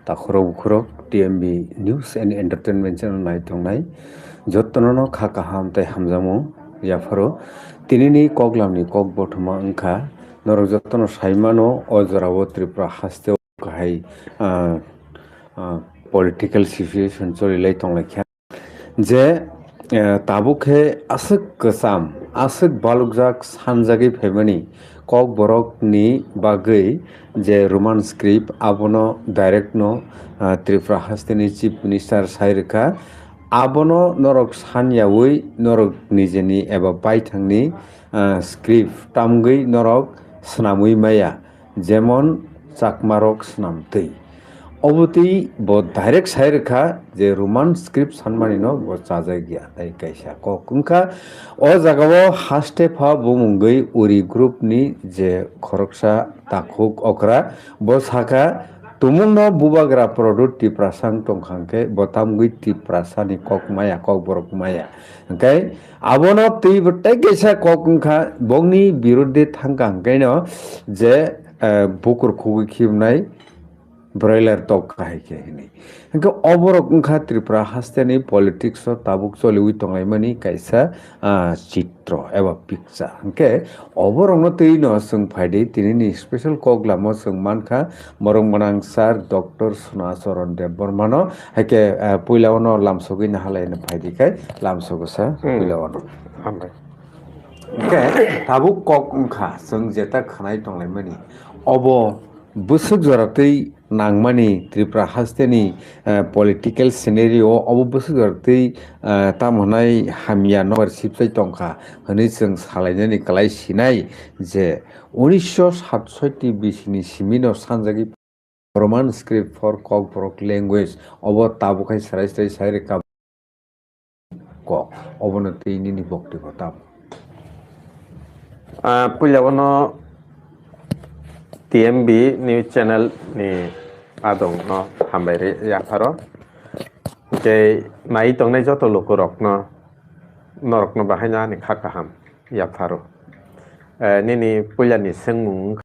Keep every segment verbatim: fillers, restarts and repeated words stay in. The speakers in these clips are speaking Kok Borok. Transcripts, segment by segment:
Takhorok bukhorok T M B News and Entertainment channel nai tongnai jottono no kha kaham tei hamjakmung yapharo. Tinini koklamni kok bothoma wngkha, norok jottono saimano o jorao Tripura haste o kahai, ah, ah, political situation choli lai tonglaikha. Je, eh, tabuk khe aswk kwcham, aswk balukjak sanjagwi phaimani Kokborokni bagwi je Roman script, abono direct no, ah, Tripura hasteni Chief Minister sai rwkha. Abono norok sanyaui norok nijeni eba baithangni, ah, script tamgwi norok swnamwi maya. Jemon Chakmarok swnamtwi. Obo twi bo direct sai rwkha je Roman script sanmani no bo chajak ya, tei kaisa kok wngkha. O jagao haste pha bumungwi Uri group ni je khoroksa takhuk okra, bo sakha, tumung no bubagra Pradyut Tiprasa wng tongkha hwnkhe bo tamgwi Tiprasa ni kok maya, kok borok maya. Hwnkhe abono twi bo tei kaisa kok wngkha, bongni birudde thangkha hwnkhe no je, eh, bukur khugwi khibnai broiler tok kahai khe hini. Hwnkhe oborok wngkha Tripura hasteni politics o tabuk choliwi tonglaimani kaisa, ah, chitro eba picture. Hwnkhe oborokno twi no chwng phaidi, tinini special kok lamo chwng mankha, borok mwnang sir Doctor Sona Charan Debbarmano, hai khe, eh, puila ono lamsogwi nahalai no phaidi khai lamsogo sa Hmm. puila ono. Hambai. Hwnkhe tabuk kok wngkha, chwng jeta khwnai tonglaimani. Obo bwswk jora twi nangmani Tripura hasteni, eh, political scenario, obo bwswk jora twi, eh, tamo hwnai hamya nokbar sipsai tongkha hwnwi chwng salainani kwlai sinai je unisho satsotti bisini simino sanjagwi Roman script for Kokborok language, obo tabuk hai srai srai sai rwkha kok, obono twi nini boktwbo tamo. Ah, puila ono T M B news channel ni adong no hambai ri yapharo. Tei nai tongnai joto lukurokno, norokno bahaino ani kha kaham yapharo. Eh, nini puilani swngmung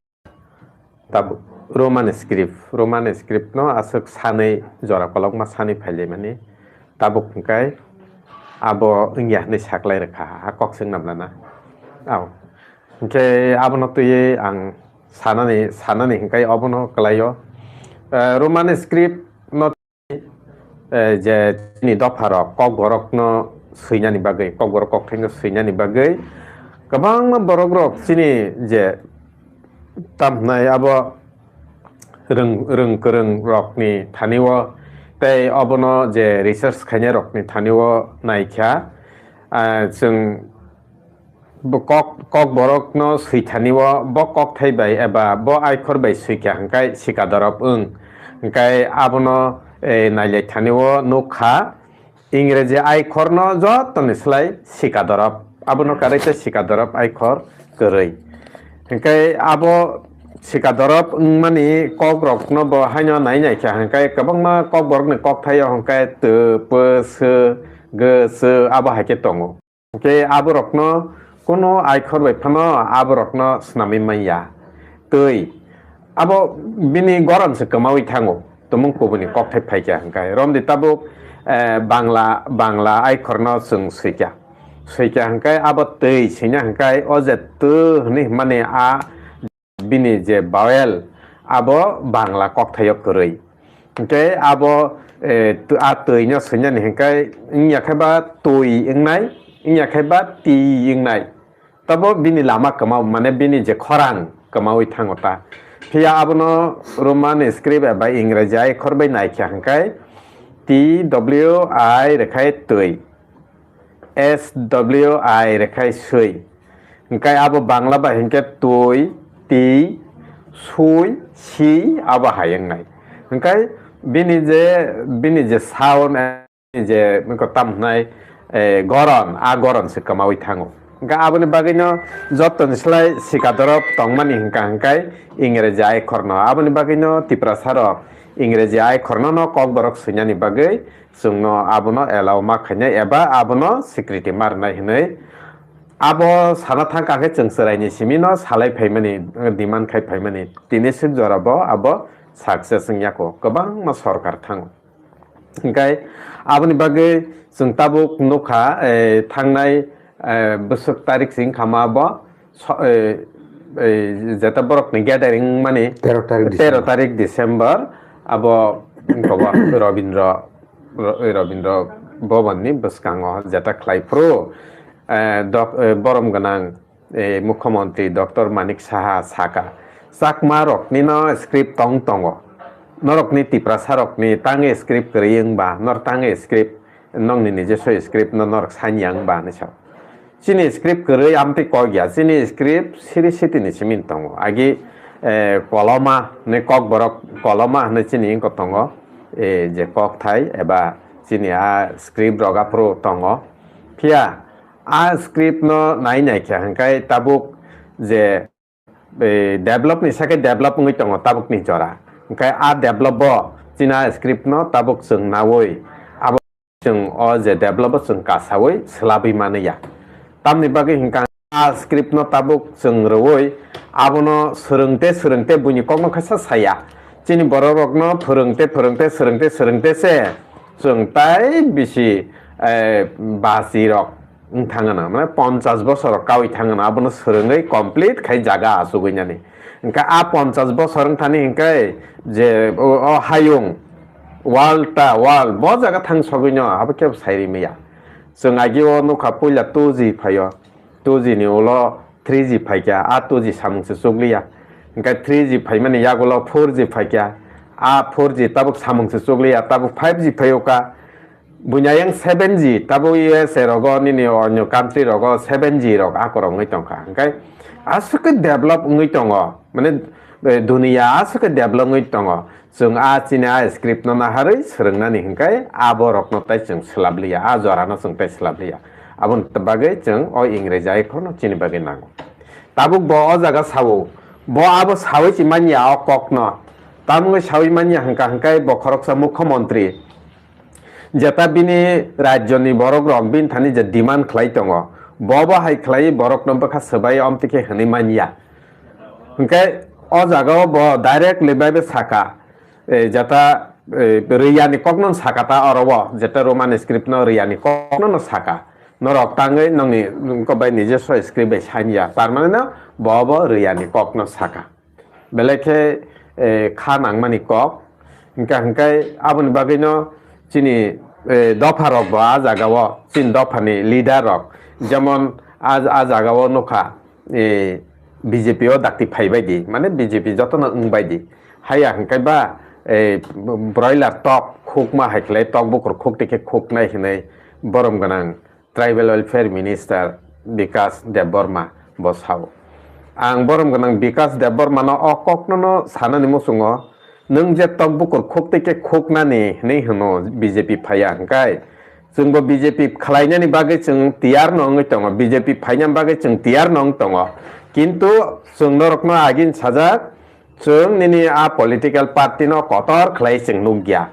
Tabuk Roman script, Roman script no aswk sanwi jora kolokma sanwi phailaimani. Tabuk hwnkhe abo wngya hwnwi saklai rwkha, a kok swng namlana. Au. Hwnkhe abono twiwi ang sanani, sanani hwnkhe obono kwlaio. Eh, Roman script no eh, je chini dopharok kokborokno swinani bagwi, kokborok kokthaino swinani bagwi kwbangma borokrok chini je tamhnai abo rwng, rwng kwrwng rokni thani-o tei obono je research khainai rokni thani-o naikha, ah, chwng Bo kok, kokborokno swithani-o bo kokthai bai eba bo aikhor bai swikha hwnkhe sikadorop wng. Hwnkhe abono, eh, nailaithani-o nukha, Ingreji aikhorno jotoni slai sikadorop. Abono karwi khe sikadorop aikhor kwrwi. Hwnkhe abo sikadorop wngmani kokrokno bo haino nai naikha hwnkhe kwbangma kokborokni kokthaio hwnkhe tw, pw, sw, gw, sw abo hai khe tongo. Hwnkhe aborokno kuno aikhor bai phano aborokno swnamwi manya. Twi abo bini goron se kwmawi thango, tumung kubuni kokthai phaikha hwnkhe. Romdi tabuk, eh, Bangla, Bangla aikhorno chwng swikha. Swikha hwnkhe abo twi swina hwnkhe o je tw hwnwi hwnmani a bini je vowel, abo Bangla kokthaio kwrwi. Hwnkhe abo, eh, tw-, a twino swinani hwnkhe wngya khe ba twi wngnai, wngya khe ba ti wngnai. Tabo bini lama kwmao, mane bini je khorang kwmawi thango ta. Phiya abono Roman script eba Ingreji aikhor bai naikha hwnkhe T W I rwkhe twi. S W I rwkhe swi. Hwnkhe abo Bangla bai hwnkhe twi, ti, swi, si abo hai wngnai. Hwnkhe bini je, bini je sound, eh, je miko tam hwnai, eh, goron, a goron se kwmawi thango. Hwnkhe aboni bagwino jotoni slai sikadorop tongmani hwnkha hwnkhe Ingreji aikhorno. Aboni bagwino Tiprasa rok Ingreji aikhorno no kokborok swinani bagwi chwngno abono allow ma khainai eba abono security ma rwnai hwnwi abo sana thangkha khe chwng chwraini simino salai phaimani, demand khai phaimani. Tini swk jorabo abo success wngya kho, kwbangma sorkar thango. Hingkai aboni bagwi chwng tabuk nukha, eh, thangnai, eh, bwswk tarik se wngkha ma bo, so-, eh, eh, jeta borokni gathering wngmani tero tarik December. Tero tarik December, abo wngkha bo Robindra, Ro-, Robindra Bhavanni bwskango jeta khlai phuru, eh, dok-, eh, borom gwnang, eh, Mukhyamantri Doctor Manik Saha saka, Chakma rokni no script tong tongo, norokni Tiprasa rokni tangwi script kwrwi wngba, nor tangwi script, nokni nijeso script no norok sanya wngba hinwi sa. Chini script kwrwi amtwi kok ya, chini script siri siti ni simi tongo. Agi, eh, koloma ni kok borok koloma hinwi chini wngkha tongo, eh, je kok thai eba chini a script rok aphuru tongo. Phiya a script no nai nai khe hingkai tabuk je, eh, develop ni sakhe develop wngwi tongo tabuk ni jora. Hingkai a develop bo chini a script no tabuk chwng naui abo chwng o je develop o chwng kasaui swlabwi mani ya. Tamni bagwi hingkha a script no tabuk chwng rwui abono swrwngte swrwngte buini kokno khaisa saya. Chini borok rokno phwrwngte phwrwngte swrwngte swrwngte se chwng tai bisi, eh, basi rok wng thangana, mane ponchas bosor rok kaui thangana, abono swrwngwi complete khai jaga achugwi nani. Hingkha a ponchas bosor wng thani hingkhe je o, o hayung world ta world bo jaga thang sogwi no abo kebo sai rimaya. Chwng agi o nukha puila two G phaio, two G ni ulo three G phaikha, a two G samung se chukliya. Hingkhe three G phaimani yagulo four G phaikha, a four G tabuk samung se chukliya, tabuk five G phaio ka. Buini ayang seven G, tabuk U S A rogo, nini onyo country rogo seven G rok akorok wngwi tongkha. Hingkhe aswk khe develop wngwi tongo, mane, eh, duniya aswk khe develop wngwi tongo. Chwng a chini a script no naharwi swrwngnani hingkhe a borokno tai chwng swlabliya, a jorano chwng tai swlabliya. Aboni bagwi chwng o Ingreji ai khorno chini bagwi nango. Tabuk bo o jaga sao, bo abo saui si manya o kokno. Tamungwi saui manya hingkha hingkhe bo khoroksa mukhyamantri. Jeta bini rajyoni borok rok bini thani je demand khlai tongo, bo bo hai khlai borok no bwkha swbai omtwi khe hwnwi man ya. Hwnkhe o jaga o bo direct le bai be saka, eh, jeta, eh, rwya ni kok no saka ta oro o, jeta Roman script no rwya ni kok no no saka. Norok tangwi nongni kok bai nijeso script bai sign ya, tar mane no bo bo rwya ni kok no saka. Belai khe, eh, kha nangmani kok. Hingkha hingkhe aboni bagwino chini, eh, dopha rok bo a jaga o, chini dopha ni leader rok, jemon a, a jaga o nukha, eh, B J P o dakti phai bai di, mane B J P jotono wng bai di. Haya hingkhe ba, eh, broiler tok khukma hai khlai tok bukur khuk twi khe khuknai hinwi borom gwnang Tribal Welfare Minister Bikash Debbarma bo sao. Ang borom gwnang Bikash Debbarmano o koknono sanani muchungo, nwng je tok bukur khuk tei khe khuknani hinwi hwno B J P phaiya hwnkhe, chwngbo B J P khlainani bagwi chwng tiyar no wngwi tongo, B J P phainani bagwi chwng tiyar no wng tongo. Kintu chwng norokno agini sajak, chwng nini a political party no kotor khlai chwng nukya.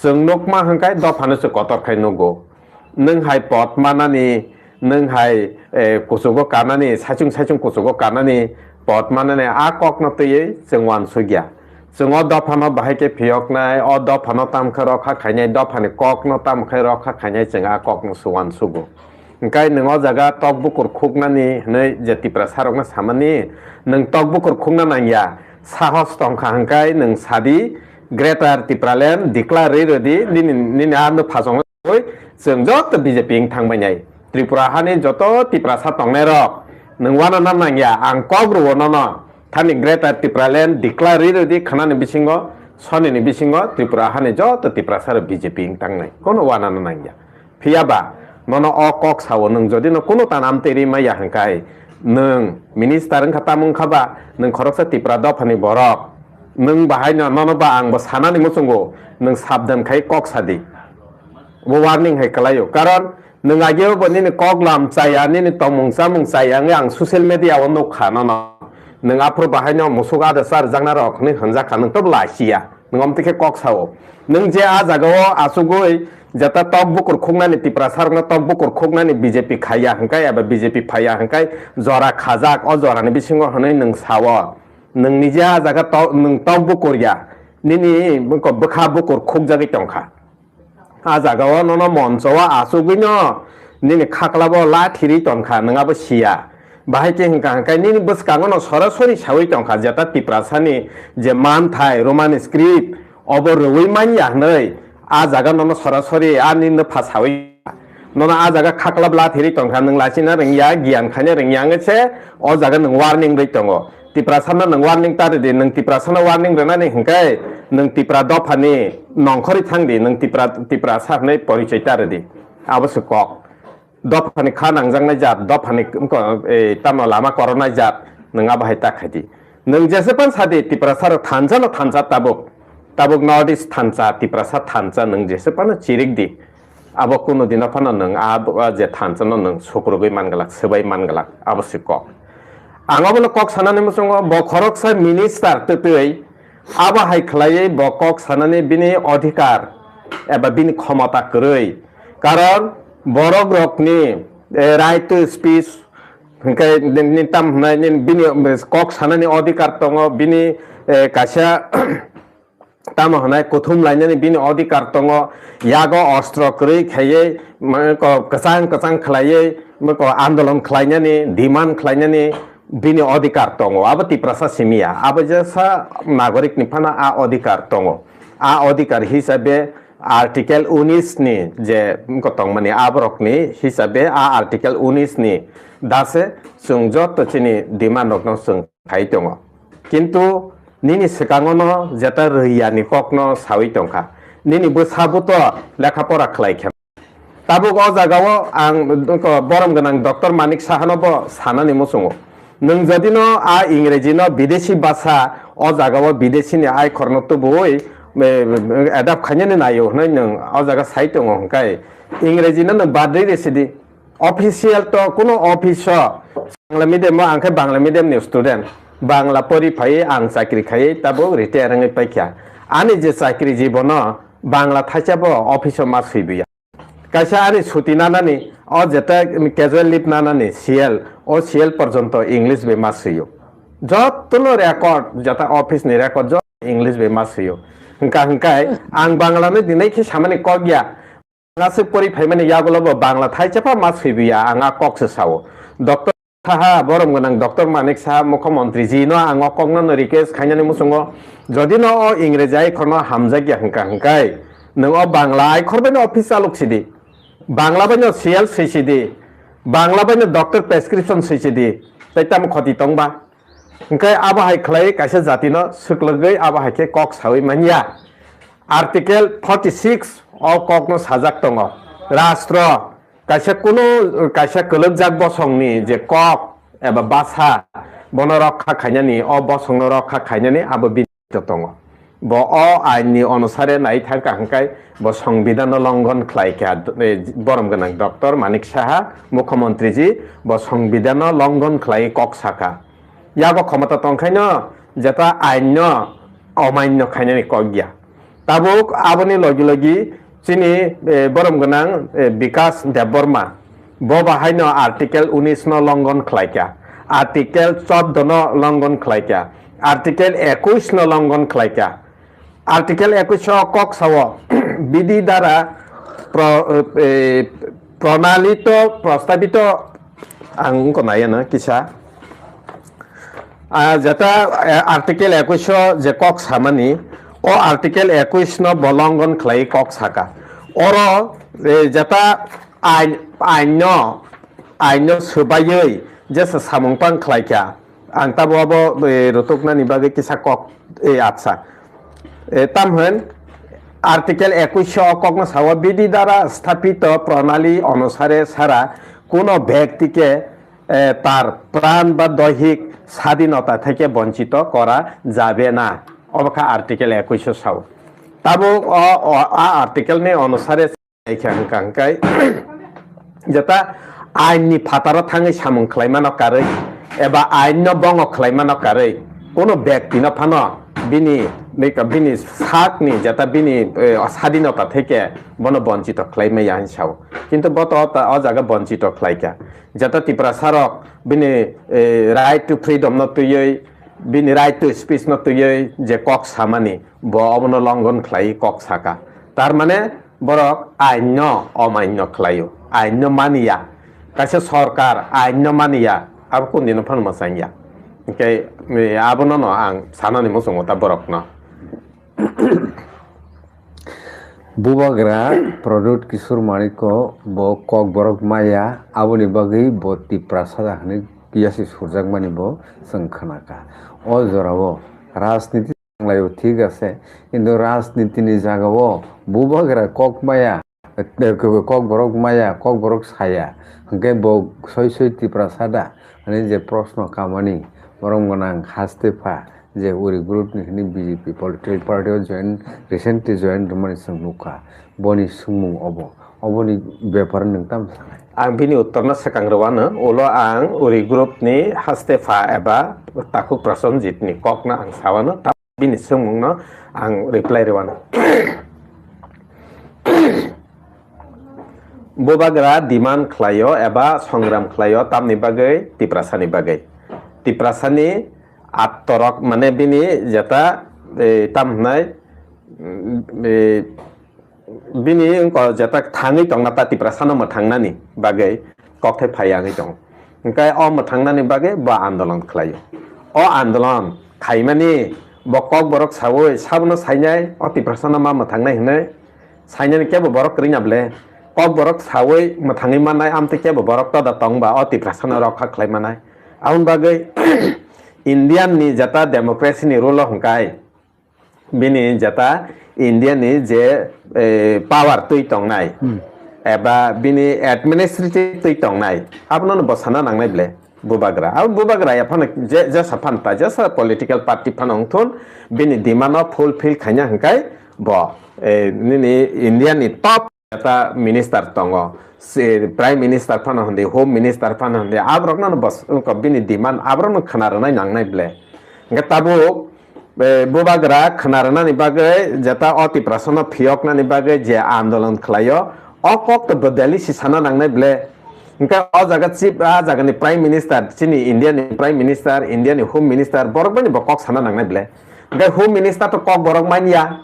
Chwng nukma hwnkhe dophano se kotor khai nugo. Nwng hai pot manani, nwng hai, eh, kuchugo kanani, saichung saichung kuchugo kanani pot manani a kokno twiwi chwng uansukya. Chwng o dophano bahai khe phiyoknai, o dophano tamkhe rokha khainai, dophani kokno tamkhe rokha khainai chwng a kokno se uansugo. Hwnkhe nwng o jaga tok bukur khuknani hwnwi je Tiprasarokno samani, nwng tok bukur khukna nangya, sahos tongkha hwnkhe nwng sadi, Greater Tipraland declare rwi rwdi, nini, nini ano phasongo chwng joto B J P wng thangbainai. Tripura hani joto Tiprasa tongnairok nwng uanana nangya, ang kok rwo nono, thani Greater Tipraland declare rwi rwdi, khwnani bisingo, sonini bisingo Tripura hani joto Tiprasarok B J P wng tangnai, kono uanana nangya. Phiya ba, nono o kok sao, nwng jodi no kunu tanam twi ri maya hwnkhe, nwng minister wngkha tamo wngkha ba, nwng khoroksa Tipra dophani borok, nwng bahai no, nono ba ang bo sanani muchungo, nwng sabdan khai kok sadi. Bo warning hai kwlaio. Karon nwng ageo bo nini kok lam chaya, nini tongmung chamung chaya wngwi ang social media o nukha nono. Nwng aphuru bahai no musuk ada char jakna rok hinwi hwnjakha, nwng tobo lachia. Nwng omtwi khe kok sao. Nwng je a jaga o achugwi jeta tok bukur khuknani Tiprasarokno tok bukur khuknani B J P khaiya hwnkhe eba B J P phaiya hwnkhe jora khajak, o jorani bisingo hwnwi nwng sao. Nwng nije a jaga to-, nwng tok bukur ya. nini bwkha bukur khukjagwi tongkha. A jagao nono moncho o achugwino nini khaklabo lathirwi tongkha, nwng abo siya. Bahai khe hwnkha hwnkhe nini bwskango no sorasori sawi tongkha, jeta Tiprasani je manthai Roman script obo rwui manya hwnwi a jaga nono sorasori a nini phasawi. Nono a jaga khaklap lathirwi tongkha, nwng lachina rwngya, giyan khaina rwngya wngwi se o jaga nwng warning rwi tongo. Tiprasano nwng warning ta rwdi, nwng Tiprasano warning rwnani hwnkhe nwng Tipra dophani nongkhorwi thangdi, nwng Tipra, Tiprasa hwnwi porichoi ta rwdi. Abo se kok. Dophani kha nangjaknai jat, dophani wngkha, eh, tamo lama koronai jat, nwng abo hai ta khaidi. Nwng jese pan sadi, Tiprasarok thansa no thansa tabuk. Tabuk North East thansa, Tiprasa thansa, nwng jese pano chirik di. Abo kunu dino phano nwng a, a je thansa no nwng sukrugwi manglak, swbai manglak, abo se kok. Ang obono kok sanani muchungo, bo khoroksa minister twtwi abo hai khlaiwi bo kok sanani bini odhikar eba bini khomota kwrwi. Karon borok rokni, eh, right to speech hwnkhe nini tam hwnai nini bini kok sanani odhikar tongo, bini, eh, kaisa tamo hwnai kuthum lainani bini odhikar tongo, yago ostro kwrwi khaiwi, mane ko kwchang kwchang khlaiwi, mane ko andolon khlainani, demand khlainani bini odhikar tongo. Abo Tiprasa simi ya, abo jesa nagorik ni phano a odhikar tongo. A odhikar hisabe Article unis ni je wngkha tongmani aborokni hisabe a Article unis ni dase chwng joto chini demand rokno chwng khai tongo. Kintu nini swkango no jeta rwiyani kokno sawi tongkha. Nini bwsa buto lekha pora khlai khe. Tabuk o jagao ang borom gwnang Doctor Manik Sahano bo sanani muchungo. Nwng jodi no a Ingreji no bidesi basa o jagao bidesi ni aikhor no tubuwi, eh, adapt khainani naio hwnwi nwng o jaga sai tongo hwnkhe Ingreji no nwng badri resi di. Official to kuno office o Bangla medium o ang khe Bangla medium ni student. Bangla pori phai ang chakri khai tabuk retire wngwi paikha. Ani je chakri jibono Bangla thaisa bo office o ma swibiya. Kaisa ani suti nanani, o jeta casual leave nanani C L, o C L porjonto English bai ma swiyo. Jotono record, jeta office ni record joto English bai ma swiyo. Hwnkha hwnkhe ang Bangla no dinai khe samani kok ya. Ang aswk pori phaimani yagulo bo Bangla thaisa pha ma swibiya, ang a kok se sao. Doctor Saha, borom gwnang Doctor Manik Saha, Mukhyamantri ji no ang o kokno no request khainani muchungo, jodi no o Ingreji aikhor no hamjakya hwnkha hwnkhe, nwng o Bangla aikhor bai no office chalok sidi, Bangla bai no C L swi sidi, Bangla bai no doctor prescription swi sidi, tei tamo khoti tongba? Hwnkhe abo hai khlai kaisa jati no swklwgwi abo hai khe kok sawi manya. Article forty six o kok no sajak tongo, rastro kaisa kunu kaisa kwlwkjak bosongni je kok eba basa, bono rokha khainani, o bosongno rokha khainani abo bini tongo. Bo o ainni onusare nai thangkha hwnkhe bo songbidano longon khlaikha, eh, borom gwnang Doctor Manik Saha, Mukhyamantri ji, bo songbidano longon khlai kok sakha. Yago khomota tongkhaino jeta ainno omainno khainani kok ya. Tabuk aboni logi logi chini, eh, borom gwnang, eh, Bikas Debbarma, bo bahaino Article unis no longon khlaikha, Article chordo no longon khlaikha, Article ekush no longon khlaikha. Article ekush o kok sao, bidhi dara pro-, eh, pranalito prostabito, ang wngkha nai ano kisa. Ah, jeta, eh, Article ekush o je kok samani, o Article ekush no bo longon khlai kok saka. Oro, eh, jeta ain, ain no, ain no swbaiwi jesa samung pang khlaikha. Ang tabo abo, eh, rutuknani bagwi kisa kok, eh, atsa. Eh, tam hwn, Article ekush o kokno sao, "Bidhi dara sthapito pranali onusare sara kuno byakti ke, eh, tar pran ba doihik sadhinota theke bonchito kora jabe na." Obo kha Article ekush o sao. Tabuk o, o, a article ni onusare Khe hwnkha hwnkhe, jeta ain ni phataro thangwi samung khlaimano karwi eba ain no bongo khlaimano karwi, kuno byakti no phano bini, bini sak ni jeta bini, eh, sadinota theke bono bonchito khlaimaya hinwi sao. Kintu bo to ta o jaga bonchito khlaikha. Jeta Tiprasa rok bini, eh, right to freedom no twiwi, bini right to speech no twiwi je kok samani, bo obono longon khlai kok saka. Tar mane borok ain no omain no khlaio, ain no maniya. Kaisa sorkar ain no maniya, abo kundino phano mwchangya. Hwnkhe, eh, abono no ang sanani muchungo ta borokno. Bubagra Pradyut Kishore Manikko bo Kokborok maya, aboni bagwi bo Tiprasa da hwnwi yasi surjakmani bo chwng khnakha. O jorao rajniti tanglaio, thik ase, kintu rajnitini jagao Bubagra kok maya, Kokborok maya, Kokborok saya, hwnkhe bo soi soi Tiprasa da hwnwi je proshno kamani, borom gwnang haste pha, je uri group ni hwnwi B J P political party o join, recently join rwmani chwng nukha. Boni swngmung obo, oboni bepar nwng tamo sanai? Ang bini uttor no swkang rwano, ulo ang uri group ni haste pha eba takhuk Prasenjit ni kok no ang sawano, ta bini swngmung no ang reply rwano. Bubagra demand khlaio eba songram khlaio tamni bagwi, Tiprasa ni bagwi. Tiprasa ni attorok, mane bini jeta, eh, tam hwnai, mm, eh, bini wngkha jeta thangwi tongna ta Tiprasa no mwthangnani bagwi kokthai phai wngwi tongo. Hwnkhe o mwthangnani bagwi bo andolon khlaio. O andolon khaimani bo Kokborok sawi sabono sainai, o Tiprasa no ma mwthangnai hwnwi sainani kebo borok kwrwngya ble? Kokborok sawi mwthangwi mannai, amtwi kebo borok toda tongba o Tiprasa no rokha khlai mannai. Aboni bagwi Indian ni jeta democracy ni rule o hwnkhe bini jeta India ni je, eh, power twi tongnai, hmm, eba bini administrative twi tongnai, abono no bo sana nangnai ble Bubagra. Abo Bubagra ya phano je, jesa phan ta, jesa political party phano wngthun, bini demand no fulfill khaina hwnkhe bo, eh, nini India ni top jeta minister tongo, se Prime Minister phano hwndi, Home Minister phano hwndi, aborokno no bos-, wngkha bini demand, aborokno khna rwnai nangnai ble. Hwnkhe tabuk, eh, Bubagra khna rwnani bagwi jeta o Tiprasa no phiyoknani bagwi je andolon khlaio, o kok to bo Delhi si sana nangnai ble. Hwnkhe o jaga chief, a jagani Prime Minister, chini India ni Prime Minister, India ni Home Minister, borok bai ni bo kok sana nangnai ble. Hwnkhe Home Minister to Kokborok manya.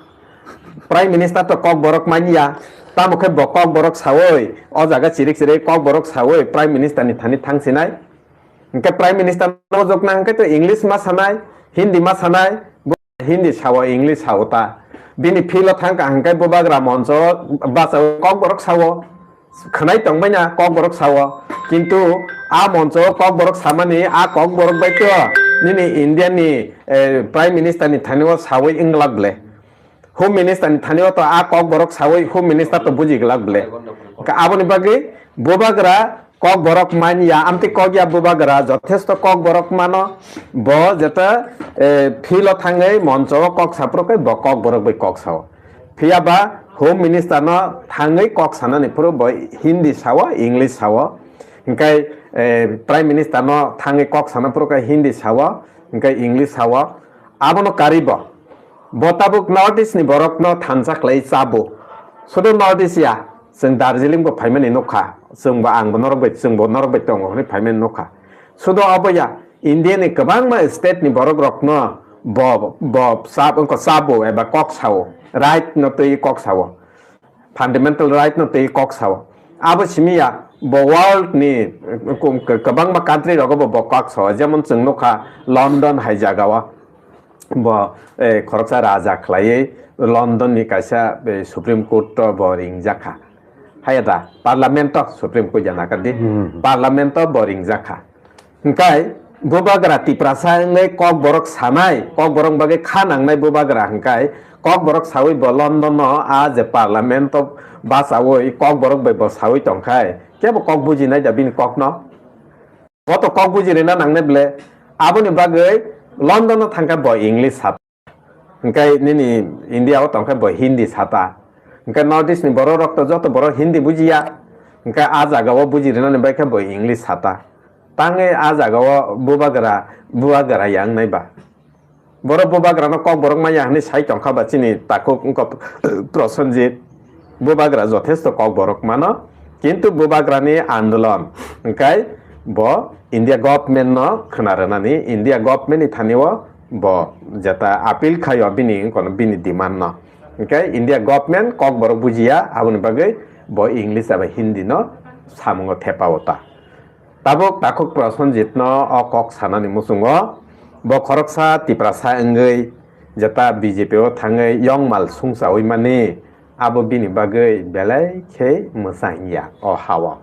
Prime Minister to Kokborok manya, tamo khe bo Kokborok sawi, o jaga chirik chirik Kokborok sawi Prime Minister ni thani thang sinai. Hwnkhe Prime Minister no jokna hwnkhe to English ma sanai, Hindi ma sanai, bo Hindi sao, English sao ta. Bini field o thang ka hwnkhe Bubagra moncho bachawi Kokborok sao. Khwnai tongbaina Kokborok sao, kintu a moncho Kokborok samani, a Kokborok bai to nini India ni, eh, Prime Minister ni thani o sawi wng glak ble. Home Minister ni thani o to a Kokborok sawi Home Minister to buji glak ble. Ka aboni bagwi Bubagra Kokborok manya, amtwi kok ya Bubagra, jothesto Kokborok mano, bo jeta, eh, field o thangwi moncho o kok saphuru khe bo Kokborok bai kok sao. Phiya ba Home Minister no thangwi kok sanani phuru bo Hindi sao, English sao. Hwnkhe, eh, Prime Minister no thangwi kok sana phuru khe Hindi sao, hwnkhe English sao. Abono karwi bo. Bo tabuk North East ni borok no thansa khlai chabo. Sudu North East ya, chwng Darjeeling bo phaimani nukha. Chwng bo, ang bo norok bai, chwng bo norok bai tongo hwnwi phaimani nukha. Sudu obo ya, India ni kwbangma state ni borok rok no bo, bo chab-, wngkha chabo eba kok sao, right no twi kok sao, fundamental right no twi kok sao. Abo simi ya, bo world ni, eh, kwbangma country rogo bo, bo kok sao, jemon chwng nukha London hai jagao bo, eh, khoroksa raja khlaiwi London ni kaisa, eh, Supreme Court o bo ringjakha. Haya da, Parliament o Supreme Court ya naka di, hmm, Parliament o bo ringjakha. Hwnkhe Bubagra Tiprasa wngwi Kokborok sanai, Kokborok bagwi kha nangnai Bubagra hwnkhe Kokborok sawi bo London o a je Parliament o bachawi Kokborok bai bo sawi tongkhai, kebo kok bujinai da bini kokno? Bo to kok buji rwna nangnai ble. Aboni bagwi London o thangkhe bo English sa. Hwnkhe nini India o tongkhe bo Hindi sata. Hwnkhe North East ni borok rok to joto borok Hindi bujiya. Hwnkhe a jaga o buji rwnani bai khe bo English sata. Tangwi a jaga o Bubagra, Bubagra ya wngnai ba. Borok Bubagra no Kokborok manya hwnwi sai tongkha ba chini takhuk wngkha Prosenjit. Bubagra jothesto Kokborok mano, kintu Bubagra ni andolon hwnkhe bo India government no khna rwnani, India government ni thani o bo jeta appeal khaio bini, kono bini demand no. Hwnkhe India government kokborok bujiya, aboni bagwi bo English eba Hindi no samungo thepa o ta. Tabuk takhuk Prosenjit no o kok sanani muchungo bo khoroksa Tiprasa wngwi jeta B J P o thangwi yongmal sungchawi mani, abo bini bagwi belai khe mwchang ya o ha-o.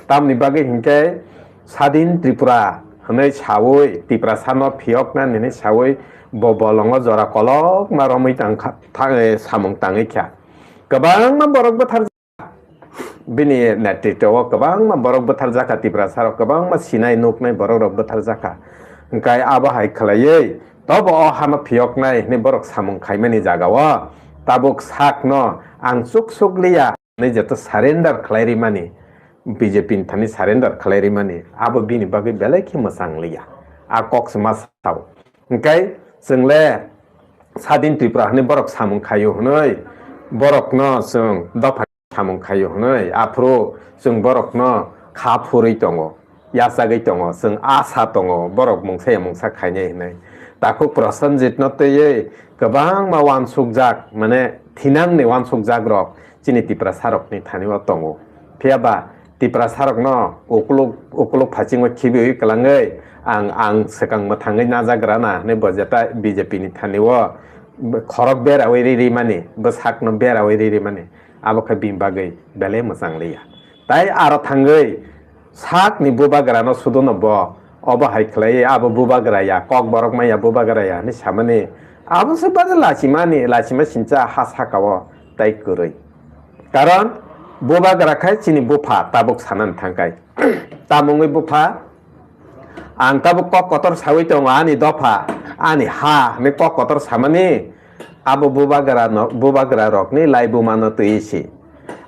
Tamni bagwi hinkhe Sadin Tripura hwnwi sawi Tiprasa no phiyokna nini sawi bo bolongo jora kolokma romwi tang kha, tha-, samung tangwi kha. Kwbangma borok bwthar Bini netritwo o kwbangma borok bwthar jakha, Tiprasa rok kwbangma sinai nuknai borok rok bwthar jakha. Hwnkhe abo hai khwlaiwi tobo o hano phiyoknai hwnwi borok samung khaimani jaga o tabuk sakno ang chuk suk liya hwnwi jeto surrender khlai rimani, B J P ni thani surrender khlai rimani abo bini bagwi belai khe mwchang liya. A kok se ma sao. Hwnkhe chwng le Sadin Tripura hwnwi borok samung khaio hwnwi borokno chwng dopha samung khaio hwnwi, aphuru chwng borokno kha phurwi tongo, yachagwi tongo, chwng asa tongo, borok mungsa ya mungsa khainai hwnwi. Takhuk Prosenjit no twiwi kwbangma uansukjak, mane thinangni uansukjak rok chini Tiprasa rokni thani o tongo. Phiya ba Tiprasa rokno ukuluk, ukuluk phasingo khibiwi kwlangwi ang, ang swkang mwthangwi najagra na hwnwi bo jeta B J P ni thani o khorok berawi ri rimani, bwsakno berawi ri rimani. Abo khe bini bagwi belai mwchang liya. Tai aro thangwi sakni bubagrano suduno bo, obo hai khlaiwi abo bubagra ya, kok borok maya bubagra ya hwnwi samani. Abo se bade lachimani, lachima sincha ha saka-o tai kwrwi. Karon bubagra khai chini bupha tabuk sanani thangkai. Tamungwi bupha, ang tabuk kok kotor sawi tongo, ani dopha, ani ha hwnwi kok kotor samani. Abo bubagra no, bubagra rokni laibuma no twi si.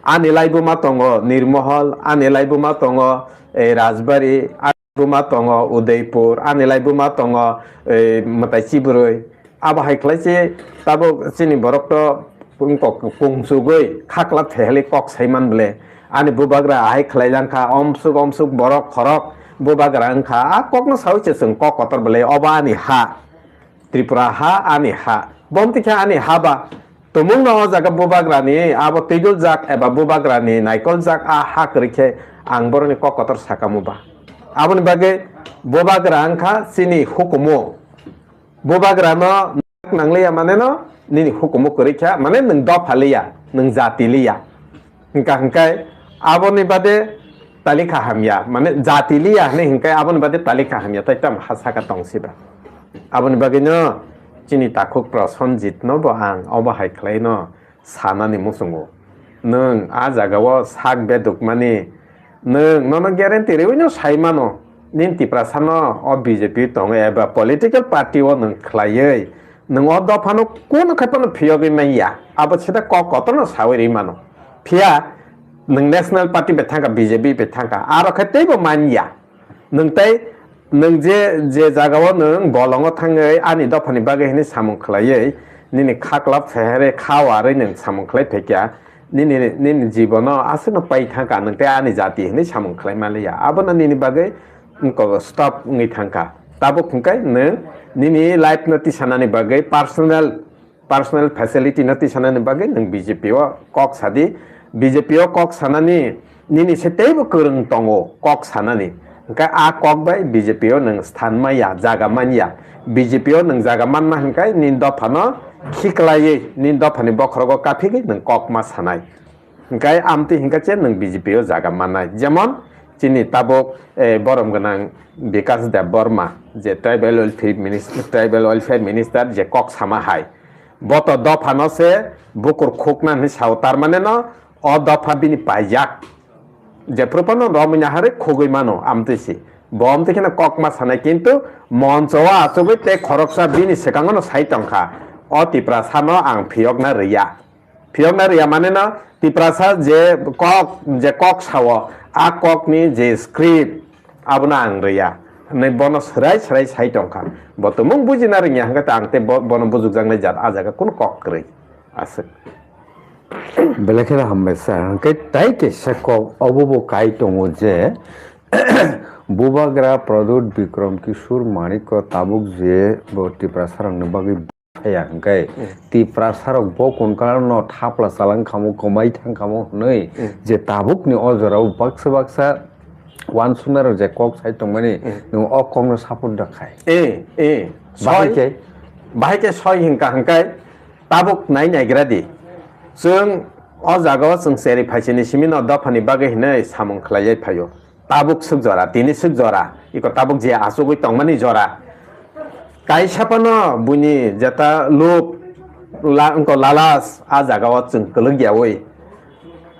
Ani laibuma tongo Nirmohol, ani laibuma tongo, eh, Rajbari, ani laibuma tongo Udaipur, ani laibuma tongo, eh, Mwtai Chibrwi. Abo hai khlai se tabuk chini borok to kung kok, kung sugwi khakla thehli kok sai man ble. Ani bubagra ahai khlai jang kha, omsuk omsuk borok khorok bubagra wng kha. A kok no sawi se chwng kok kotor ble, obo ani ha. Tripura ha ani ha. Bomti khe ani ha ba. Tumung no o jaga bubagrani abo twiduljak eba bubagrani naikoljak a ha kwrwi khe ang boroni kok kotor sakamu ba. Aboni bagwi bubagra wngkha chini hukumu. Bubagra no nangliya mane no nini hukumu kwrwi kha, mane nwng dopha liya, nwng jati liya. Hwnkha hwnkhe aboni bade talika hamya, mane jati liya hwnwi hwnkhe aboni bade talika hamya, tai tamo ha saka tong siba. Aboni bagwino chini takhuk Prosenjit no bo ang obo hai khlai no sanani muchungo. Nwng a jagao sak bedukmani, nwng nono guarantee rwino sai mano, nini Tiprasa no o B J P tongo eba political party o nwng khlaiwi, nwng o dophano kunu khai phano phiyogwi manya, abo sida kok kotorno sawi rwi mano. Phiya nwng National Party bai thangkha, B J P bai thangkha, aro khe teibo manya. Nwng tei nwng je, je jagao nwng bolongo thangwi ani dophani bagwi hwnwi samung khlaiwi, nini kha kwlap phehere kha warwi nwng samung khlai phaikha, nini, nini jibono aswkno pai thangkha, nwng tei ani jati hwnwi samung khlai manliya. Abono nini bagwi wngkok stop wngwi thangkha. Tabuk hwnkhe nwng nini life no tisanani bagwi personal, personal facility no tisanani bagwi nwng B J P o kok sadi. B J P o kok sanani nini se teibo kwrwng tongo kok sanani. Hwnkhe a kok bai B J P o nwng sthan manya, jaga manya. B J P o nwng jaga manna hwnkhe nini dophano khiklaiwi, nini dophani bokhorogo kaphigwi nwng kok ma sanai. Hwnkhe amtwi hwnkhe se nwng B J P o jaga mannai. Jemon chini tabuk, eh, borom gwnang Bikas Deb Barma, je tribal welfare minister, tribal welfare minister je kok sama hai. Bo to dophano se bukur khukna hwnwi sao, tar mane no o dopha bini paijak. Jephru phano romwi naharwi khugwi mano amtwi si. Bo amtwi kheno kok ma sanai, kintu moncho o achugwi tei khoroksa bini swkango no sai tongkha, o Tiprasa no ang phiyokna rwya. Phiyokna rwya mane no Tiprasa je kok, je kok sao, a kok ni je script, abono ang rwya. Hwnwi bono swrai swrai sai tongkha. Bo tumung bujina rwngya hwnkhe ta ang tei bo-, bono bujukjaknai jat a jaga kunu kok kwrwi. Aswk. Belai kheno hambai sir. Hwnkhe tai kaisa kok obo bo kai tongo je, Bubagra Pradyut Bikram Kishore Manikko tabuk je bo Tiprasarokni bagwi phaiya hwnkhe, Hmm. Tiprasarok bo kunkarano thapla chalang khamo, kwmai thang khamo hwnwi Hmm. je tabukni o jorao baksa baksa uansuknairok je kok sai tongmani, Hmm. nwng o kokno support da khai. Eh, eh, Bahai soi, khe? Bahai khe soi hwnkha hwnkhe tabuk nai naigra di. Chwng o jagao chwng cheri phaisini simi no dophani bagwi hwnwi samung khlaiwi phaio. Tabuk swk jora, tini swk jora, iko tabuk je achugwi tongmani jora. Kaisa phano buini jeta lub la-, wngkha lalas a jagao chwng kwlwk yaui.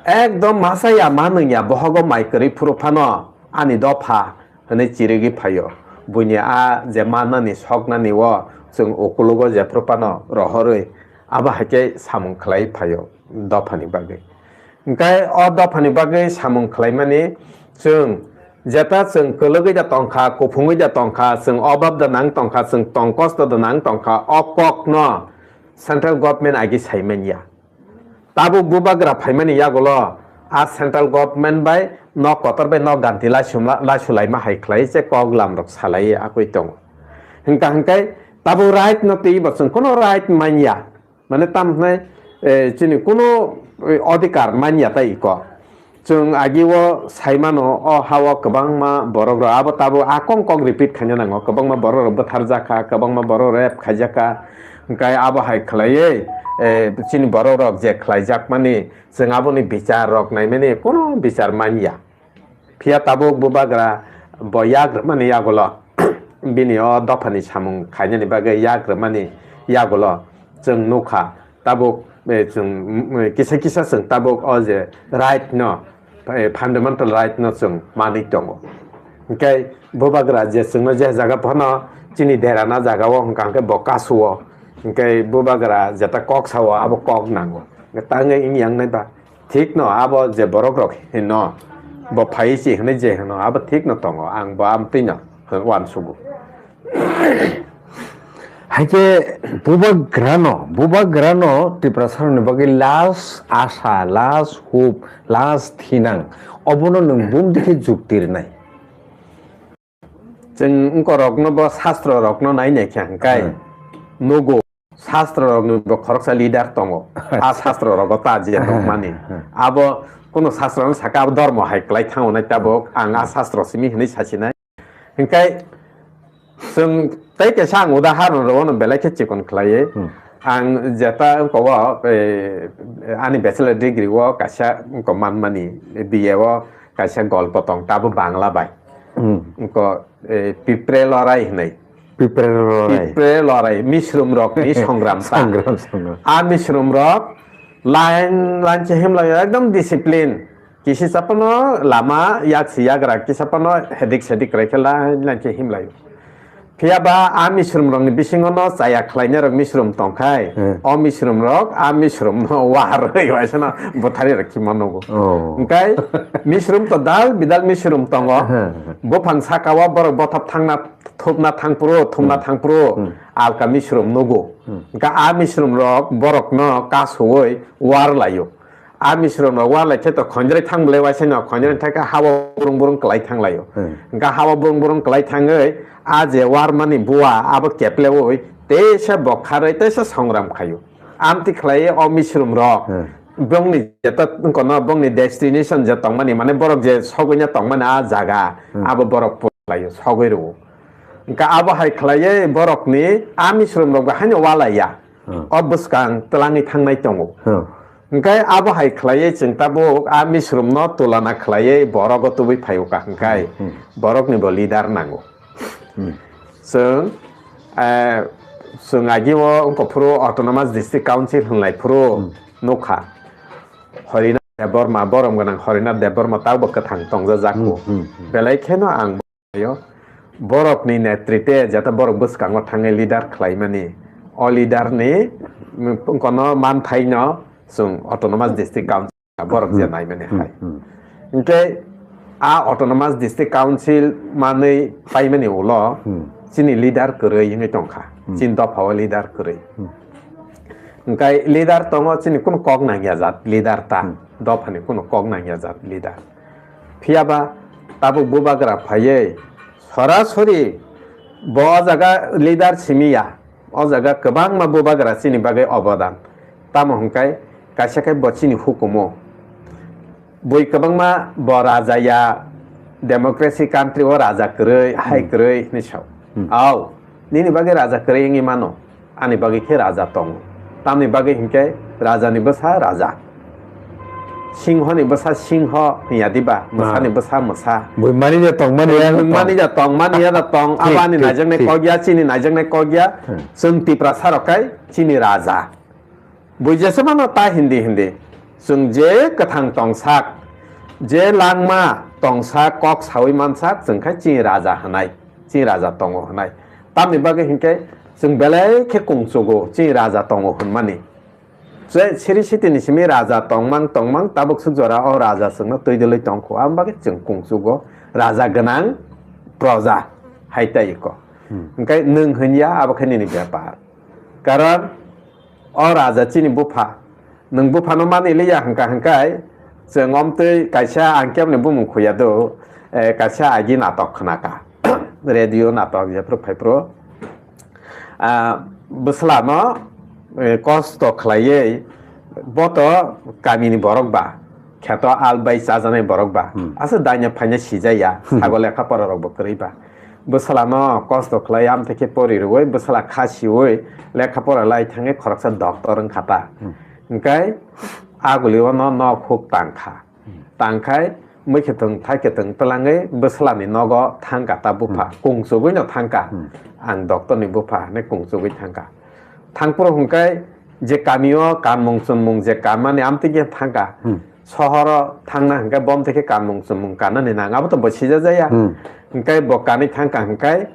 Ekdom masa ya ma nung ya bohogo mai kwrwi phuru phano ani dopha hwnwi chirigwi phaio. Buini a je mannani soknani o chwng ukulugo jephru phano rohorwi abo hai khe samung khlai phaio dophani bagwi. Hwnkhe o dophani bagwi samung khlaimani chwng jeta chwng kwlwgwi da tongkha, kuphungwi da tongkha, chwng obab da nang tongkha, chwng tong kosto da nang tongkha, o kokno central government agi sai manya. Tabuk bubagra phaimani yagulo a central government bai nok kotor bai nok ganti laisumla-, laisulaima hai khlai se kok lamrok salai akwi tongo. Hwnkha hwnkhe tabuk right no twibo chwng kuno right manya. Mane tam hwnai, eh, chini kuno, eh, odhikar manya tai iko. Chwng agi o sai mano, o ha o kwbangma borok rok abo tabuk a kong kok repeat khaina nango, kwbangma borok rok bwthar jakha, kwbangma borok rape khaijak kha, hwnkhe abo hai khlaiwi, eh, chini borok rok je khlaijakmani, chwng aboni bichar rok naimani, kuno bichar manya. Phiya tabuk bubagra bo yak rwmani yagulo, bini o dophani samung khainani bagwi yak rwmani yagulo, chwng nukha, tabuk, eh, chwng, mm, kisa kisa chwng tabuk o je right no, eh, fundamental right no chwng manwi tongo. Hwnkhe bubagra je chwngno je jaga phano chini derana jaga o hwnkha hwnkhe bo kasu o, hwnkhe bubagra jeta kok sao abo kok nango. Hwnkhe tangwi wng yang nai ba thik no abo je borok rok hino bo phai si hwnwi je hino abo thik no tongo, ang bo amtwi no uansugo. Haikhe bubagrano, bubagrano Tiprasarokni bagwi last asa, last hope, last thinang, obono nwng bumdi khe jukti rwnai? Chwng wngkorokno bo sastro rokno nai nai khe hwnkhe Hmm. nugo, sastro rokni bo khoroksa leader tongo. A sastro rogo ta je tongmani. Hmm. Abo kuno sastro no saka abo dhormo hai klai thango nai tabuk. Ang a sastro simi hwnwi sasinai. Hingkai chwng tei kaisa ang udaharon rwno belai khe chikon khlaiwi. Hmm. Ang jeta wngkha o, eh, ani bachelor degree o kaisa wngkha manmani, B A o kaisa golpo tong, tabo Bangla bai. Hmm. Wngkha, eh, Pipre Lorai hinwi. Pipre Lorai. Pipre Lorai, misrum rokni songram ta. Songram, songram. A misrum rok line, line se himlai ekdom discipline. Kisi chapano lama yak si yagra, kisa pano hedik sedik krai khe lai lai khe himlai. Phiya ba a misrum rokni bisingo no chaya khlainai rok misrum tongkhai, Hmm. o misrum rok a misrum no warwi waisa no bwthari rok khima nugo. Oh. Hingkai misrum to dal bidal misrum tongo. Hmm. Buphang saka o borok bothop thangna thupna thangphuru, thumna Hmm. thangphuru, Hmm. alka misrum nugo. Hmm. Hingka a misrum rok borok no kasuwi war laio. A misrum rok war lai khe to khonjrai thang bwlai waisa no, khonjrai thang khe hao burung burung kwlai thang laio. Hmm. Hingka hao burung burung kwlai thangwi a je war mani bua abo keplewi teisa bokharwi teisa songram khaio. Amtwi khlaiwi o misrum rok Hmm. bongni jeta kono bongni destination je tongmani, mane borok je sogwina tongmani a jaga, Hmm. abo borok pur laio, sogwi rwo. Hingka abo hai khlaiwi borokni a misrum rok bo haino walaiya. Hmm. O bwskang twlangwi thangnai tongo. Hmm. Hingke abo hai khlaiwi chwng tabuk a misrumno tulana khlaiwi borogo tubui phaio ka hingkai Hmm. borokni bo leader nango. Hmm. Chwng, eh, chwng agi o wngkha phuru Autonomous District Council hwnlai phuru Hmm. nukha. Horinath Debbarma, borom gwnang Horinath Debbarma tabo kwthang tongjajakho. Hmm, hmm, hmm. Belai kheno ang Yo, borokni netrite jata borok bwskango thangwi leader khlaimani, o leader ni, mm, kono manthaino chwng Autonomous District Council borok je Hmm. naimani Hmm, hai. Hmm. Hinkhe a Autonomous District Council manwi paimani ulo Hmm. chini leader kwrwi wngwi tongkha, Hmm. chini dophao leader kwrwi. Hmm. Hinkhe leader tongo chini kunu kok nangya jat leader ta, Hmm. dophani kunu kok nangya jat leader. Phiya ba Tabuk bubagra phaiwi sorasori bo o jaga leader simi ya, o jaga kwbangma bubagra chini bagwi obodan. Tamo hwnkhe kaisa khe bo chini hukumu. Bui kwbangma bo raja ya, democracy country o raja kwrwi, hai kwrwi hinwi sao. Au, nini bagwi raja kwrwi wngwi mano. Ani bagwi khe raja tongo. Tamni bagwi hinkhe rajani bwsa raja. Singhoni bwsa singho hinya diba, mwsani bwsa mwsa. Bui mani ja tong mani ya da tong. Mani ja tong, mani ya da tong. Thik, abo ani thik, naijaknai thik. Kok ya, chini naijaknai kok ya. Hmm. Chwng Tiprasa rok kai chini raja. Bui jesa mano ta hindi hindi. Chwng je kwthang tongsak, je langma tongsak, kok sawi mansak, chwng khai chini raja hinai, chini raja tongo hinai. Tamni bagwi hinkhe chwng belai khe kungchugo, chini raja tongo hinmani. Je siri sitini simi raja tongmang tongmang tabuk swk jora o raja chwngno twi dwlwi tongkho. Aboni bagwi chwng kungchugo, raja gwnang proja hai tai ko. Hmm. Hinkhe nwng hinya abo khe nini bepar. Karon o raja chini bupha. Nwng buphano mani liya hwnkha hwnkhe chwng omtwi kaisa ang kebni bumung khuya do, eh, kaisa agi natok khnaka. Radio natok jephru phaiphru. Ah, bwslano, eh, kosto khlaiwi boto kamini borok ba, kheto al bai chajaknai borok ba. Hmm. Aswk daina phaina sijaya, hmm, sago lekha pora rok bo kwrwi ba. Bwsala no kosto khlai, amtwi khe pori rwui, bwsala kha siui, lekha pora lai thangwi khoroksa doctor wng kha ta. Hmm. Hwnkhe aguli o no nok huk tang kha. Hmm. Tang khai mui khe thwng thai khe thwng twlangwi bwsala ni nogo thang kha ta bupha. Hmm. Kung chugui no thang kha. Hmm. Ang doctor ni bupha hinwi kung chugui thang kha. Thang phuru hwnkhe je kami o kanmung chunmung je kanmani amtwi khe thang kha. Hmm. Sohoro thangna hwnkhe bom twi khe kanmung chumung kannani nang, abo to bo sijajaya. Hmm. Hwnkhe bo kanwi thangkha hwnkhe,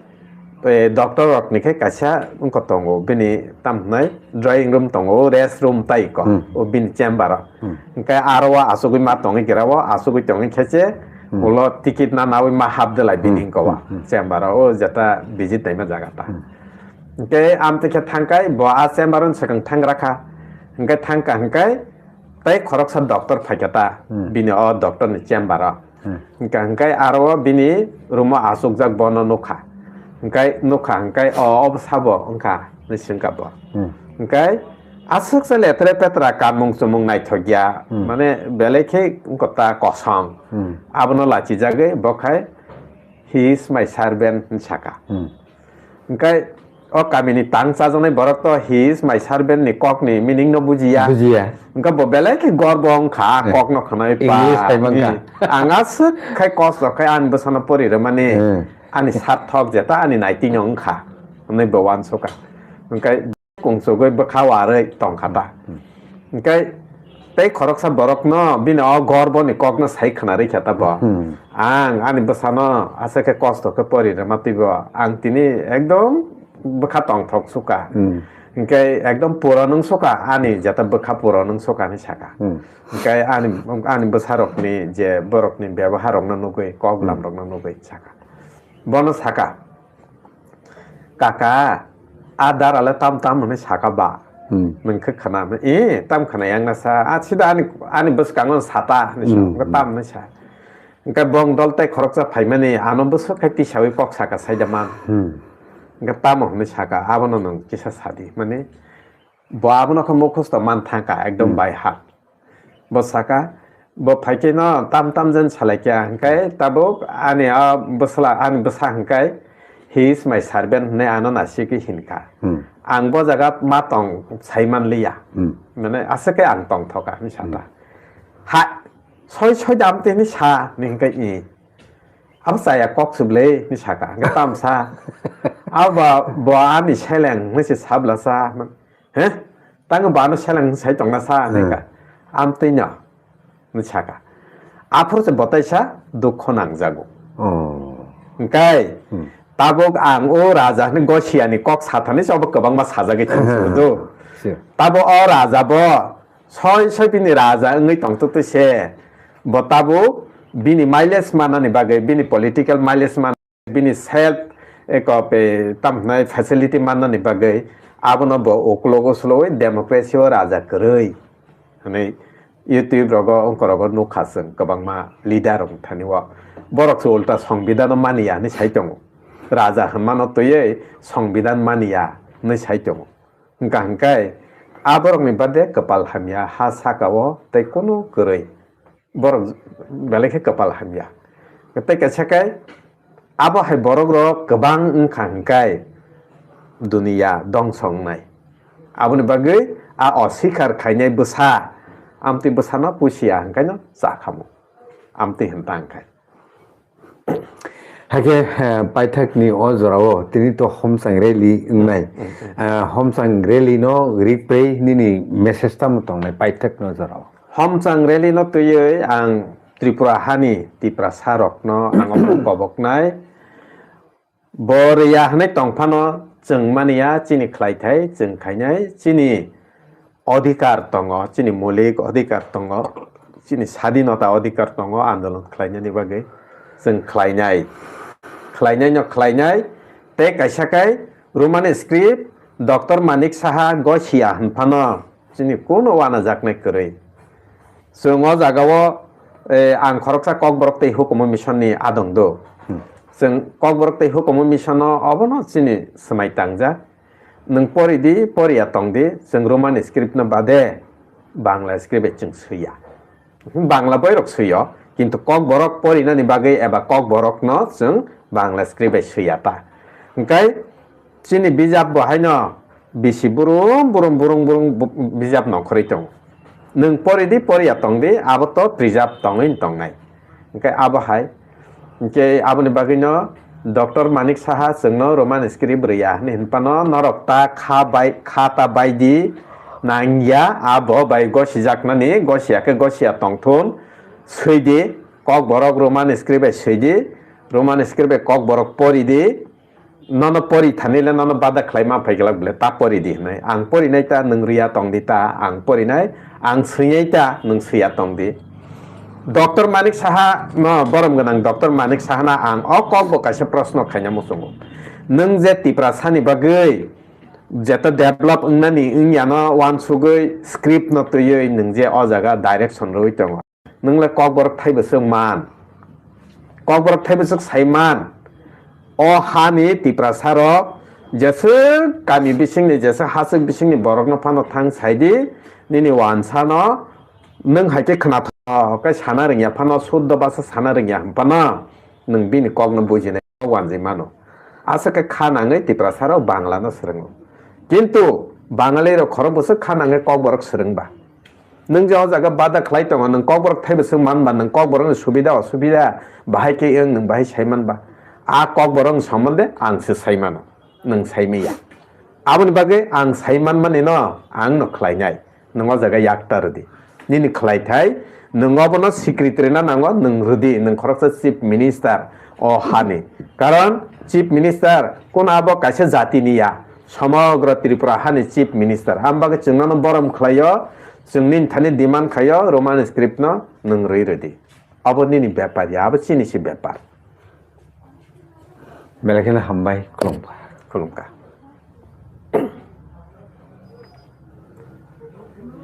eh, doctor rokni khe kaisa wngkha tongo, bini tamo hwnai drawing room tongo, rest room tai ko, hmm, o bini chamber o. Hmm. Hwnkhe aro o achugwi ma tongwi gira o, achugwi tongwi khe se, hmm, ulo ticket na nawi ma hap de lai bini, hmm, hwnkhe o, hmm, hmm, chamber o, o jeta visit naima jaga ta. Hmm. Hwnkhe amtwi khe thangkhai bo a chamber o swkang thangra kha, hwnkhe thangkha hwnkhe, tei khoroksa doctor phaikha ta, hmm, bini o doctor ni chamber o. Hmm. Hwnkha hwnkhe aro o bini room o achukjak bono nukha. Hwnkhe nukha hwnkhe o obo sabo wngkha hinwi swngkha bo. Hmm. Hwnkhe aswk se letre petra kanmung chumung naithok ya, hmm, mane belai khe wngkha ta kosong. Hmm. Abono lachijagwi bo khai, "He is my servant," hinwi sakha. Hmm. Hwnkhe o kamini tang chajaknai borok to "He is my servant" ni kokni meaning no bujiya. Bujiya. Hwnkhe bo belai khe gorbo wngkha, eh, kokno khwnai pa. English hai mankha. Ang aswk khai kosto khai ani bwsano pori rwmani, hmm, ani sarthok jeta ani naitino wngkha hwnwi bo uansukha. Hwnkhe kung chugui bwkha warwi tongkha ta. Hmm. Hwnkhe tei khoroksa borokno bini o gorboni kokno sai khwnarwi kha ta bo. Hmm. Ang ani bwsano aswk khe kosto khe pori rwma twibo ang tini ekdom bwkha tongthok sukha. Hmm. Hwnkhe ekdom puron wng sukha ani jeta bwkha puron wng sukha hinwi sakha. Hmm. Hwnkhe ani, ani bwsarokni je borokni beboharokno nugwi kok, hmm, lamrokno nugwi sakha. Bono sakha, "Kaka, a dara le tam tam hwnwi sakha ba?" Hmm. Nwng khe khna, "E, tam khna yang na sa, a sida ani, ani bwskango sata," hwnwi sa, hmm, hwnkhe tam hwnwi sa. Hwnkhe bong dol tei khoroksa phaimani ano bwswk khai tisaui kok saka saida man. Hmm. Hwnkhe tamo hwnwi saka, "Abono nwng kisa sadi," mani bo abono khe mukhusto man thangkha ekdom, hmm, by heart. Bo saka, bo phaikhe no tam tam jen salaikha, hwnkhe tabuk ani a bwsla, ani bwsa hwnkhe, "He is my servant," hwnwi ano nasikgwi hinkha. Hmm. Ang bo jaga ma tong sai manliya. Hmm. Mane aswk khe ang tongthoka hinwi sata. Hmm. Ha, soi soi dam te hinwi sa, hinwi hwnkhe i. Abo chaya kok se bwle hinwi saka, hwnkhe tam sa. Abo bo ani seleng hinwi se sabla sa. He? Tang bo ano seleng sai tongna sa hinwi, hmm, ka. Amtwi no. Hinwi saka. Aphuru se botaisa dukho nangjago. Oh. Hwnkhe, hmm, tabuk ang o raja hinwi gosiani kok sathani se obo kwbangma sajagwi thangsu do. Sure. Tabuk o raja bo soi soi bini raja wngwi tongtwtwi se bo tabuk bini mileage manani bagwi, bini political mileage man bini self, eko pe, tam hwnai facility mannani bagwi abono bo ukulogo sulowi democracy o raja kwrwi hwnwi YouTube rogo, ongkorogo nukha chwng kwbangma leader rok thani o. Borok se ulta songbidan no maniya hinwi sai tongo. Raja hinmano twiwi songbidan maniya hinwi sai tongo. Wngkha hwnkhe a borokni bade kwpal hamya ha saka-o tei kunu kwrwi. Borok belai khe kwpal hamya. Tei kaisa khe abo hai borok rok kwbang wngkha hwnkhe duniya dongso wngnai. Aboni bagwi a osikar khainai bwsa, amtwi bwsano pusiya hwnkhe no cha khamu. Amtwi hwn ta hwnkhe. Hakhe, eh, paithakni o jorao tini to homchang rally wngnai. Eh, homchang rally no rik pai nini message tamo tongnai paithakni o jorao? Homchang rally no twiwi ang Tripura hani Tiprasa rokno ang omo koboknai. Bo rwya hwnwi tongphano chwng maniya chini khlaithai chwng khainai chini odhikar tongo, chini mulik odhikar tongo, chini sadinota odhikar tongo andolon khlainani bagwi chwng khlainai. Khlainaino khlainai tei kaisa kai Roman script Doctor Manik Saha gosiya hwnphano chini kuno wanajaknai kwrwi. Chwng o jagao, eh, ang khoroksa Kokborok tei Hukumu Mission ni adong do. Hmm. Chwng Kokborok tei Hukumu Mission no obono chini swmai tangjak. Nwng pori di, poriya tong di, chwng Roman script no bade Bangla script bai chwng swiya. Bangla boirok swiyo, kintu Kokborok porinani bagwi eba Kokborok no chwng Bangla script bai swiya ta. Hwnkhe chini bijap bo haino bisi burum, burum, burum, burum bu-, bijap nongkhorwi tongo. Nwng pori di, poriya tong di, abo to preserve tongwi tongnai. Hwnkhe abo hai, hwnkhe aboni bagwino Doctor Manik Saha chwngno Roman script rwya hwnwi hwnphano norok ta kha bai, kha ta bai di nangya, abo bai gosijaknani, gosiya khe gosiya tongthun, swi di, Kokborok Roman script bai swi di, Roman script bai Kokborok pori di, nono pori thani le nono bada khlai ma phai glak bole ta pori di hinwi. Ang porinai ta, nwng rwya tong di ta, ang porinai, ang swinai ta, nwng swiya tong di. Doctor Manik Saha no, borom gwnang Doctor Manik Saha na ang o kok bo kaisa proshno khaina muchungo. Nwng je Tiprasa ni bagwi jeto develop wngnani wngya no uansugwi script no twiwi nwng je o jaga direction rwui tongo. Nwng le Kokborok thaibo se wng man. Kokborok thaibo se sai man. O hani Tiprasa rok jeswk kami bisingni, jeswk haswk bisingni borokno phano thang sai di, nini uansano nwng hai khe khna tho, khe sana rwngya phano, suddo basa sana rwngya hwn phano nwng bini kokno bujinai wanjwi mano. Aswk khe kha nangwi Tiprasa rok Bangla no swrwngo. Kintu Bangali rok khorok bwswk kha nangwi Kokborok swrwng ba. Nwng je o jaga bada khlai tongo, nwng Kokborok thaibo swng man ba, nwng Kokborokni subida osubida bahai khe wng, nwng bahai sai man ba. A Kokborokni sombonde ang se sai mano, nwng sai manya. Aboni bagwi ang sai man mani no ang no khlai nai. Nwng o jaga yak ta rwdi. Nini khlai thai, nwng obono secretary na nango, nwng rwdi, nwng khoroksa chief minister o hani. Karon chief minister kono abo kaisa jati ni ya. Somogro Tripura hani chief minister. Am bagwi chwng nono borom khlaio, chwng nini thani demand khaio, Roman script no nwng rwi rwdi. Abo nini bepar ya, abo chini se bepar. Belai kheno hambai, khulumkha. Khulumkha.